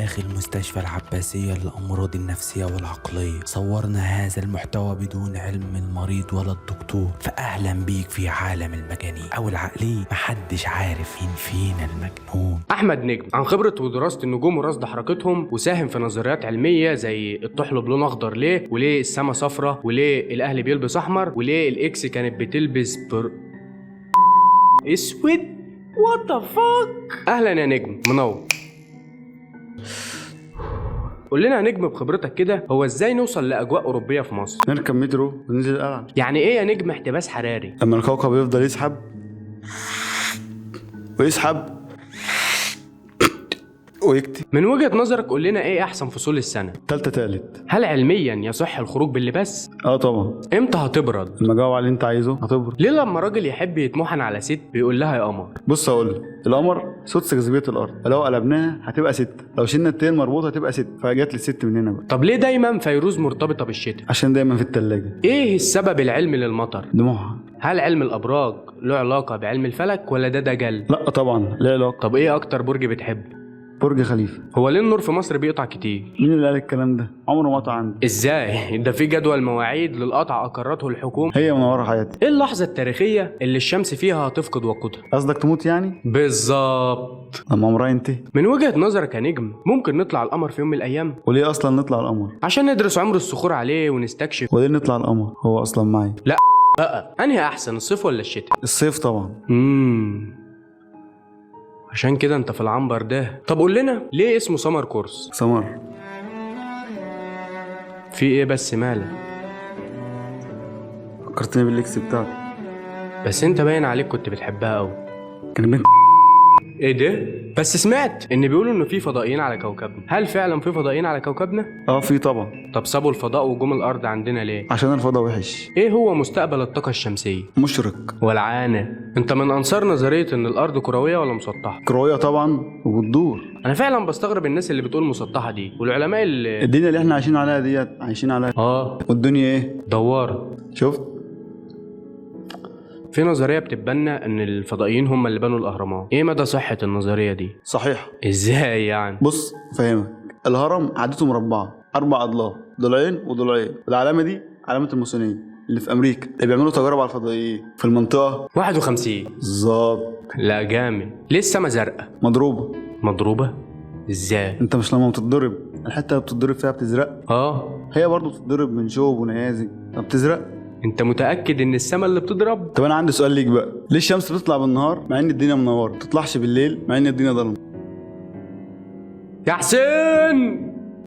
داخل مستشفى العباسية للأمراض النفسية والعقلية. صورنا هذا المحتوى بدون علم المريض ولا الدكتور، فأهلا بيك في عالم المجانين أو العقلية، محدش عارف مين فينا المجنون. احمد نجم عن خبره ودراسة النجوم ورصد حركتهم، وساهم في نظريات علمية زي الطحلب لون اخضر ليه، وليه السما صفرة، وليه الاهلي بيلبس احمر، وليه ال ex كانت بتلبس بر اسود. what the fuck. اهلا يا نجم، منور. قول لنا يا نجم بخبرتك كده، هو ازاي نوصل لاجواء اوروبية في مصر؟ نركب مترو وننزل القلعة. يعني ايه يا نجم احتباس حراري؟ لما الكوكب يفضل يسحب ويسحب ويكتب. من وجهة نظرك قول لنا ايه احسن فصول السنة؟ تالتة تالت. هل علميا يصح الخروج باللباس؟ اه طبعا. امتى هتبرد؟ لما اجاوب على اللي انت عايزه هتبرد. ليه لما راجل يحب يتمحن على ست بيقول لها يا قمر؟ بص اقول لك، القمر سدس جاذبية الارض، فلو قلبناها هتبقى 6، لو شلنا التين المربوطة هتبقى 6، فجت لي الست من هنا بقى. طب ليه دايما فيروز مرتبطة بالشتاء؟ عشان دايما في التلاجة. ايه السبب العلمي للمطر؟ دموعها. هل علم الابراج له علاقة بعلم الفلك ولا ده دجل؟ لا طبعا لا علاقة. طب ايه اكتر برج بتحبه؟ برج خليفة. هو ليه النور في مصر بيقطع كتير؟ مين اللي قال الكلام ده؟ عمره ما قطع عندي. ازاي؟ ده في جدول مواعيد للقطع اقرته الحكومة. هي منورة حياتي. ايه اللحظة التاريخية اللي الشمس فيها هتفقد وقودها؟ قصدك تموت يعني؟ بالظبط. لما عمرها ينتهي. من وجهة نظرك يا نجم، ممكن نطلع القمر في يوم من الأيام؟ وليه اصلا نطلع القمر؟ عشان ندرس عمر الصخور عليه ونستكشف. وليه نطلع القمر؟ هو اصلا معي. لا بقى، أنهي أحسن، الصيف ولا الشتاء؟ الصيف طبعا. عشان كده أنت في العنبر ده. طب قول لنا ليه اسمه summer course؟ سمر. في إيه بس مالك؟ فكرتني بال ex بتاعتي. بس أنت باين عليك كنت بتحبها أوي. كان بنت. إيه ده؟ بس سمعت إن بيقولوا إنه في فضائيين على كوكبنا، هل فعلا في فضائيين على كوكبنا؟ اه في طبعا. طب سابوا الفضاء وجم الأرض عندنا ليه؟ عشان الفضاء وحش. إيه هو مستقبل الطاقة الشمسية؟ مشرق. ولعانة. انت من انصار نظرية ان الارض كروية ولا مسطحة؟ كروية طبعا وبتدور. انا فعلا بستغرب الناس اللي بتقول مسطحة دي، والعلماء اللي الدنيا اللي احنا عايشين عليها ديت عايشين عليها. اه والدنيا ايه؟ دوارة. شفت؟ في نظرية بتتبنى ان الفضائيين هم اللي بنوا الاهرامات، ايه مدى صحة النظرية دي؟ صحيح. ازاي يعني؟ بص فاهمك، الهرم عدته مربعة، 4 اضلاع، ضلعين وضلعين، والعلامة دي علامة الماسونية اللي في امريكا اللي بيعملوا تجارب على الفضائيين في المنطقة 51. بالظبط. لا جامد. ليه السما زرقاء؟ مضروبة. مضروبة؟ ازاي؟ انت مش لما بتتضرب الحتة اللي بتتضرب فيها بتزرق؟ اه هي برضو بتتضرب من شوب ونيازك فبتزرق. انت متأكد ان السما اللي بتضرب؟ طب انا عندي سؤال ليك بقى، ليه الشمس بتطلع بالنهار مع ان الدنيا منورة، ما بتطلعش بالليل مع ان الدنيا ضلمة؟ يا حسين.